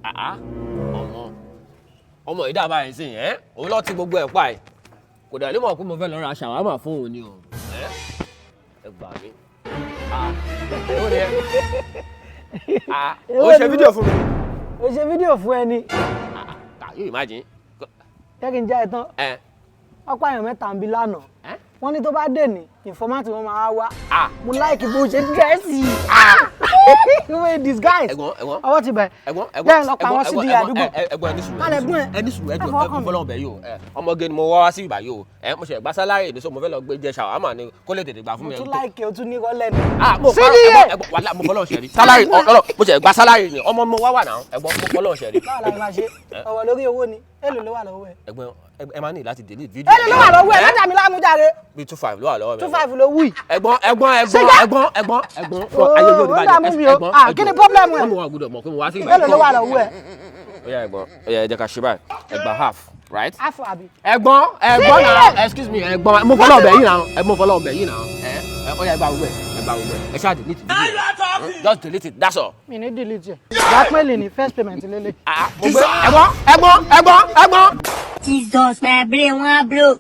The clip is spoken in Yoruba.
Àá, ọmọ ọmọ yìí dàbà yìí sìn ẹ́, òun lọ́ọ́ ti gbogbo ẹ̀ pa ẹ̀, kò dẹ̀ ní mọ̀ pé mo fẹ́ lọ ra shawarma fún òun ni o. Ẹ́, ẹ gbà mí. Ah, èwo ni ẹ? Ah, ó ṣe fídíò fún mi. O ṣe fídíò fún ẹni. Ah, you imagine. Jẹ́ kí n já ẹ tán. Ẹ. Ọ̀pọ̀ èèyàn mẹ́ta ń bi lánàá. Ẹ? Wọ́n ní tó bá dé ní informant wọn máa wá. Ah. Mo like bó ṣe dress. Ìwé disguise. Ẹ̀gbọ́n, ẹ̀gbọ́n. Ọwọ́ ti bẹ̀. Ẹ̀gbọ́n, ẹ̀gbọ́n. Jẹ́ n lọ pa wọ́n sí di àdúgbò. Ẹ̀gbọ́n, ẹni sùúrù. Kálẹ̀ gún ẹ. Ẹni sùúrù, ẹjọ́. Ẹ fọwọ́ kàn mí. Fọlọ́n bẹ̀ yìí o. Ẹ, ọmọge ni mo wá wá sí ìbà yìí o. Ẹ, mo ṣe gba salary ní, so mo fẹ́ lọ gbé jẹ shawarma ni kó lè tètè gbà fún Mo mi. tún like o tún ní kọ́lẹ̀ ni. Ah, mo Sí parọ́. ní ẹ̀gbọ́n yẹ. Ẹ̀gbọ́n, wàhálà, mo fọlọ́n ṣe rí salary ọlọ́, mo ṣe gba salary ni, ọmọ mo wá wà náà. Ẹ̀gbọ́n, mo fọlọ́n ṣe rí. Báwo la máa ṣe? Ọ̀rọ̀ lórí owó ni. Èló ló wà lọ́wọ́ ẹ? Ẹ̀gbọ́n, ẹ máa ní láti delete video. Èló ló wà lọ́wọ́ ẹ? Lọ́jà mi lámújáre. Bíi 2.5 ló wà lọ́wọ́ mi. 2.5 ló wù yìí. Ẹ̀gbọ́n, ẹ̀gbọ́n, ẹ̀gbọ́n. Ṣé. Ẹ̀gbọ́n, ẹ̀gbọ́n, ẹ̀gbọ́n. Ooo, Ayé yóò ní ó dààmú mi o. bàjẹ́, ẹ̀gbọ́n. Ah, kí ni problem ẹ? Wọ́n mú wa gbọ́dọ̀ mọ̀ pé mo wá sí ìbàdàn. Èló ló wà lọ́wọ́ ẹ? Ó yá, ẹ̀gbọ́n, ó yá, ẹ jẹ́ ká ṣe báyìí. Ẹ gba half, right? Half àbí? Ẹ̀gbọ́n, ẹ̀gbọ́n náà, excuse me, ẹ̀gbọ́n, mo fọlọ́ ọbẹ̀ yìí náà. Ẹ, mo fọlọ́ ọbẹ̀ yìí náà. Ẹ ẹ, ó yá, ẹ gba gbogbo ẹ, ẹ gba gbogbo ẹ. Ẹ ṣáà delete video, just delete it, that's all. Mi ní delete ẹ̀. Wàá pẹ́ẹ́lì ní first payment lélẹ̀. Ah, mo gbé, ẹ̀gbọ́n, ẹ̀gbọ́n, ẹ̀gbọ́n, ẹ̀gbọ́n. Jesus, my brain wan blow.